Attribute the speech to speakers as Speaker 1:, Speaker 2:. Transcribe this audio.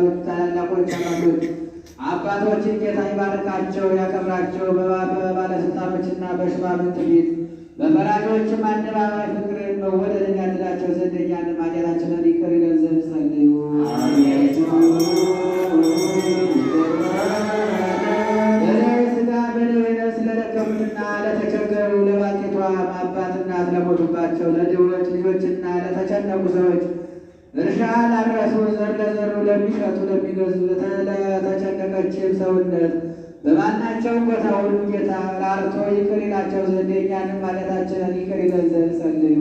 Speaker 1: አባቶች፣ ታላላቆች አባቶች አባቶችን ጌታ ይባርካቸው ያከብራቸው። በባለስልጣኖችና በሹማምንት ፊት በፈራጆችም አደባባይ ፍቅርን መወደድን ያድላቸው ዘንድ እኛንም ኃጢአታችንን ይቅር ይለን ዘንድ ጸልዩ። በደዌ ሥጋ በደዌ ነፍስ ለደከሙትና ለተቸገሩ፣ ለባልቴቷ አባት እናት ለሞቱባቸው፣ ለድሆች ልጆችና ለተጨነቁ ሰዎች፣ እርሻ ላረሱ፣ ዘር ለዘሩ፣ ለሚሸጡ፣ ለሚገዙ፣ ለተጨነቀችም ሰውነት በማናቸውም ቦታ ሁሉ ጌታ ራርቶ ይቅር ይላቸው ዘንድ የእኛንም ኃጢአታችንን ይቅር ይለን ዘንድ ጸልዩ።